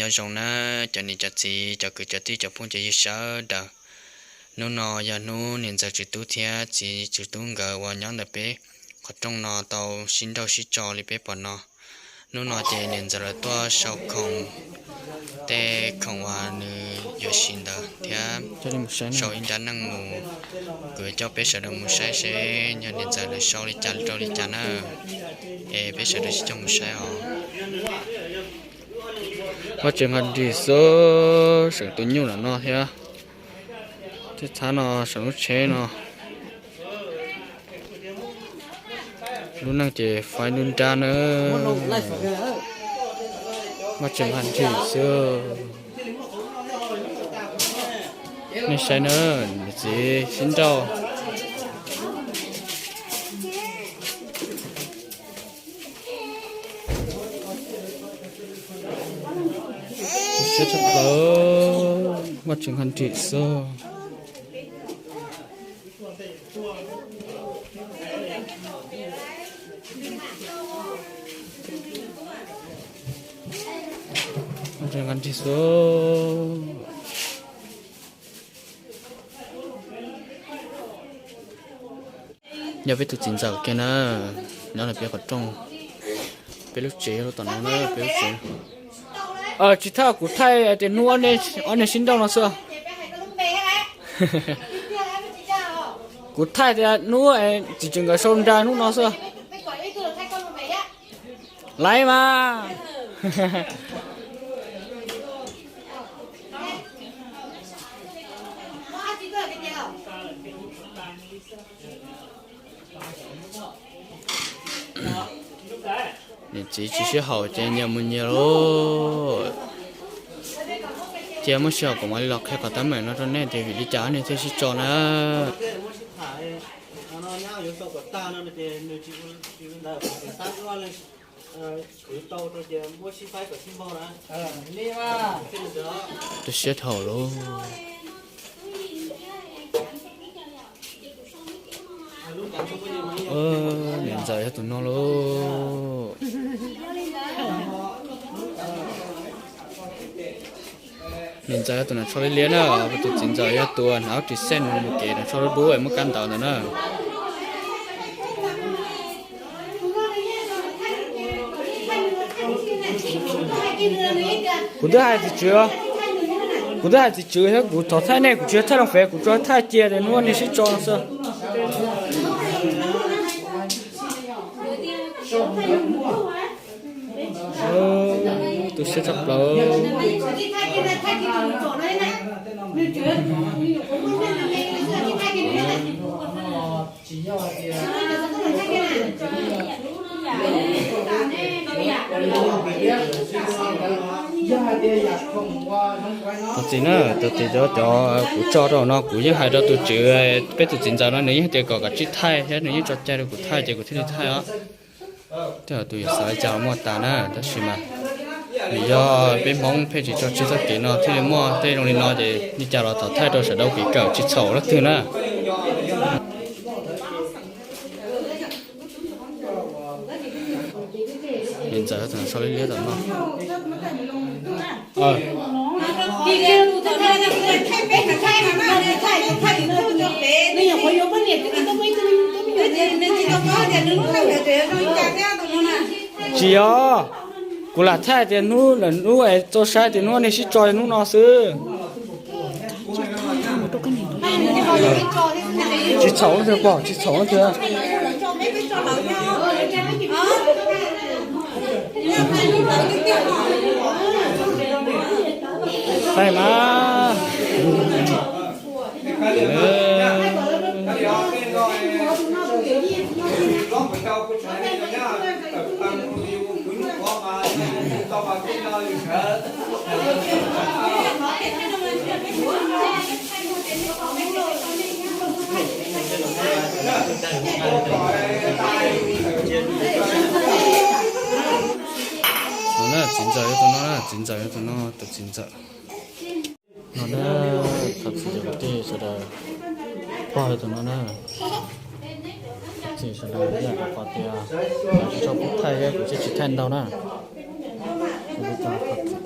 Nyob zoo na cov niam cov txiv, cov kwv cov tij, cov phooj cov ywg sawv daws. Hnub no yog hnub niam ntxawm Tswv Tub thiab txiv Tswv Tub nkawd uas nyob ntawm peb qhov rooj no tau sib nrauj sib tso li peb pom no. Hnub no ces niam ntxawm lawv tuaj sau khoom, tej khoom uas nws yuav siv ntawd thiab sau ib nrab neej mus. Kuv coj peb sawv daws mus saib seb yog niam ntxawm lawv sau li cas rau li cas na. Es peb sawv daws sib coj mus saib os. Vaj tsev nqa nrig xwb, seem tus nyuj lam no thiab. Tej txhab no seem lub tsheb no. Lub neej ces faib lub nrab na. Vaj tsev nqa nrig xwb. Nej saib na, niam txiv sib nrauj. Siab tshaj plaws, vaj tsev nqa nrig xwb. Vaj tsev nqa nrig xwb. Yog peb tus txiv ntxawm kiag na, nyob ntawm peb qhov rooj, peb lub tsev yog lub tom no na, peb lub tsev. Tsis thaij, kuv thaij tias hnub ob niag sib nrauj no xwb. Kuv thaij tias hnub txiv tswv nkawd sau nra hnub no xwb. Laiv mas. Niam txiv tsis sib haum ces nyias mus nyias lauj. Cia muab sib haum kuv mam li los qhia qhov teeb meem no rau nej tias vim li cas ob niag thiaj sib tso na. Rau siab dhau lauj. Niam ntxawm yog tus no lauj. Niam ntxawm yog tus hnav tsho liab liab na, tus txiv ntxawm yog tus hnav ris xej mus kev hnav tsho dub dub muaj kab ntawv ntawd na. Kuv twb hais txiv tswv, kuv twb hais txiv tswv thiab kuv thov thaij nej, kuv tsis thaij loo fev, kuv tsuas thaij cia tias hnub niag sib tso no xwb. Tu siab tshaj plaws. Tus txiv na, tus txiv, cov, cov kuv tso rau no kuv yeej hais rau tus tswv, peb tus txiv ntxawm no nws yeej tias kom kav tsij thaij thiab nws yeej tso cai rau kuv thaij ces kuv thiaj li thaij os. Tej tus yuav xav li cas muaj tas na, tab sis mas nws yog peb Hmoob pheej tsis tso tseg txoj kev no thiaj li muaj tej zoo li no ces li cas los thov thaij rau sawv daws kev kawm tsis txhaum leej twg na. Niam ntxawm tus hnav tsho liab liab tom no. Tsis yog, kuv lam thaij tias hnub, hnub es txo saib tias hnub nej sib tso hnub no xwb. Tsis txhaum leej twg pom, tsis txhaum leej twg. Thaij mas. No na, txiv ntxawm yog tus no na, txiv ntxawm yog tus no, tus txiv ntxawm. No na, thov txim cov kwv tij sawv daws, pog yog tus no na. Thov txim sawv daws ib yam qhov tias kuv tsis tshua pub thaij thiab kuv thiaj tsis thaij ntau na. Li cas thov txim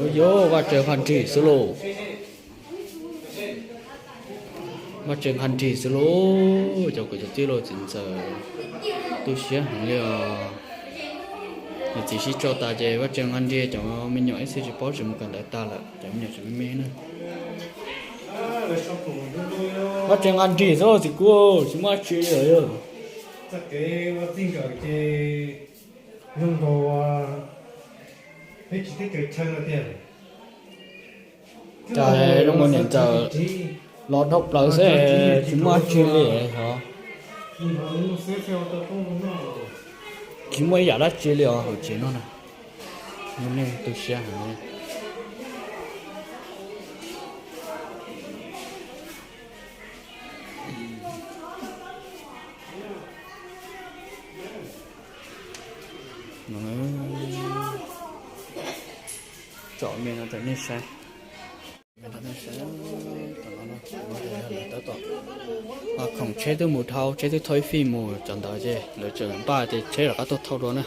Ua yuav, Vaj Tsev nqa nrig xwb lauj. Vaj Tsev nqa nrig xwb lauj, cov kwv cov tij laus txiv ntxawm tu siab heev li os. Niam txiv sib tso tas ces Vaj Tsev nqa nrig, cov me nyuam ib txhia tsis paub tseem mus kawm ntawv tas lawm, cov me nyuam tseem me me na. Vaj Tsev nqa nrig xwb lauj txiv kuj, tsis muaj dab tsi li lawm yog. Cas zoo nkaus niam ntxawm los dhau plaws xwb, tsis muaj dab tsi li os. Tsis muaj ib yam dab tsi li os hauv tsev no na. Ua neej tu siab heev. No, tsom me no rau nej saib. Rau nej saib, tom no tab tom khoom tsheb twb mus dhau, tsheb twb thauj ib fij mus, cov ntawd ces lawv tseem npaj ces tsheb rov qab tuaj thauj dua na.